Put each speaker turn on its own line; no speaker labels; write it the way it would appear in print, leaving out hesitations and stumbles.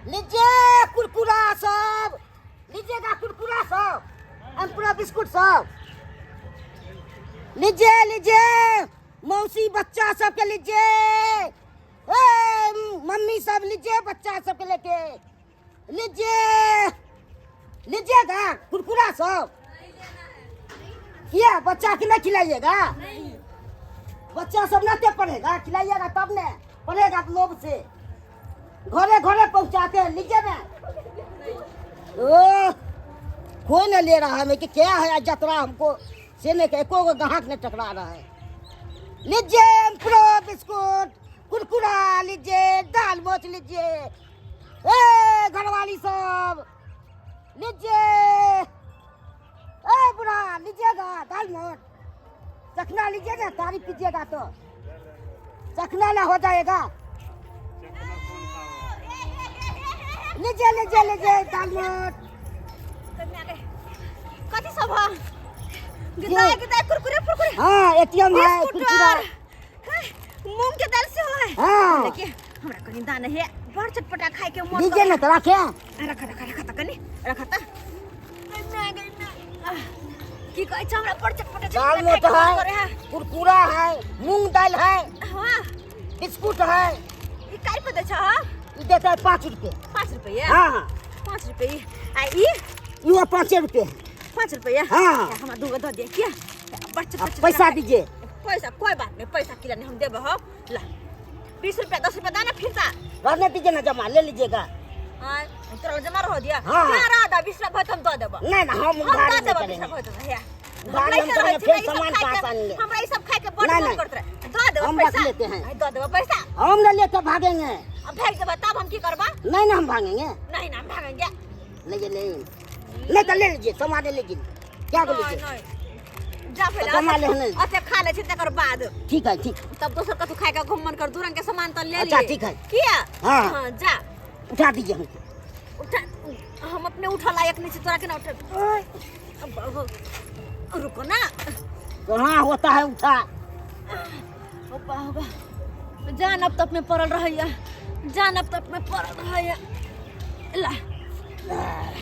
लीजिए कुरकुरा सब, लीजिएगा कुरकुरा सब, एम्प्रो बिस्कुट सब लीजिए। लीजिए मौसी बच्चा सबके लीजिए, ए मम्मी सब लीजिए बच्चा सबके लेके लीजिए। लीजिएगा कुरकुरा सब? किया बच्चा के नहीं खिलाइएगा? बच्चा सब नहीं पढ़ेगा, खिलाइएगा तब ने पढ़ेगा। लोभ से घरे घरे पहुंचाते हैं। लीजिए ना। ओ कोई नहीं ले रहा है। मैं कि क्या है आज जतरा हमको से नहीं, एको गो ग्राहक नहीं टकरा रहा है। लीजिए एम्प्रो बिस्कुट कुरकुरा लीजिए, दाल मोच लीजिए। ए घरवाली सब लीजिए। ए बुढ़ा लीजिएगा दाल मोच चखना लीजिए ना, तारीफ कीजिएगा तो चखना ना हो जाएगा। लीजिए लीजिए लीजिए दाल मोच।
कथी सब है? गिदाय गिदाय कुरकुरे फुरकुरे।
हाँ एटीएम है,
बिस्कुट
कुरकुरा।
आर, हाँ, मूंग के दाल से है।
हाँ।
देखिए हमरा कनी दाना है, बड़ चटपटा खाए के मन।
लीजिए ना तो रखे।
रख रख रख त कनी रख त। की कहै छ, हमरा बड़ चटपटा
दाल
चटपटा
मोट
खाए के मन करे
है,
है।
कुरकुरा है, मूंग दाल है,
हाँ,
बिस्कुट है।
ई काई पे दै छ? हाँ?
ई देता है 5 रुपये।
5 रुपये?
हाँ।
5 रुपये। आ ई?
यो 5 रुपये।
5 रुपये?
हाँ।
हमरा दूगो दऽ दिअ किया बड़ चटपटा।
अब पैसा दीजिए।
पैसा कोई बात नहीं, पैसा किला नहीं, हम देबो हो। ला 20 रुपया 10 रुपया दाना फिरता।
रहने दीजिए ना, जमा ले लीजिएगा।
हाँ तोरा जमा रहो दिया।
हाँ।
जा रहा दा 20 रुपया हम दऽ देबो।
नहीं ना, हम
हम
उधारी
दऽ
नहीं
देबो 20
करेंगे।
रुपया तो हे।
उधारी हम करेंगे, फिर सामान कहाँ से आएंगे?
हमरा ई सब खाए के बड़
नहीं,
मन
नहीं।
करत रहे। दऽ देबो
हम रख
पैसा।
लेते हैं।
दऽ देबो पैसा।
हम नहीं लेकर भागेंगे।
अब भाग देबो तब हम की करबा?
नहीं ना, हम भागेंगे
नहीं ना, हम भागेंगे।
ले ले नहीं तो ले लीजिए, सामान ले लीजिए। क्या बोल लीजिए?
नहीं जा फिर।
तो जमा ले नहीं।
अच्छा खा ले छी तकर बाद।
ठीक है ठीक।
तब दोसर कतौ खाए के मन कर, दू रंग के सामान तो ले
अच्छा,
लिए।
ठीक है।
किया?
हाँ।
हाँ जा।
उठा दीजिए हमको।
उठा, हम अपने उठा लायक नहीं छी, तोरा केना उठा? अब रुको ना।
कहाँ होता है उठा?
होबा होबा, जान अब तक में पड़ल रहैया, जान अब तक में पड़ल रहैया। ला।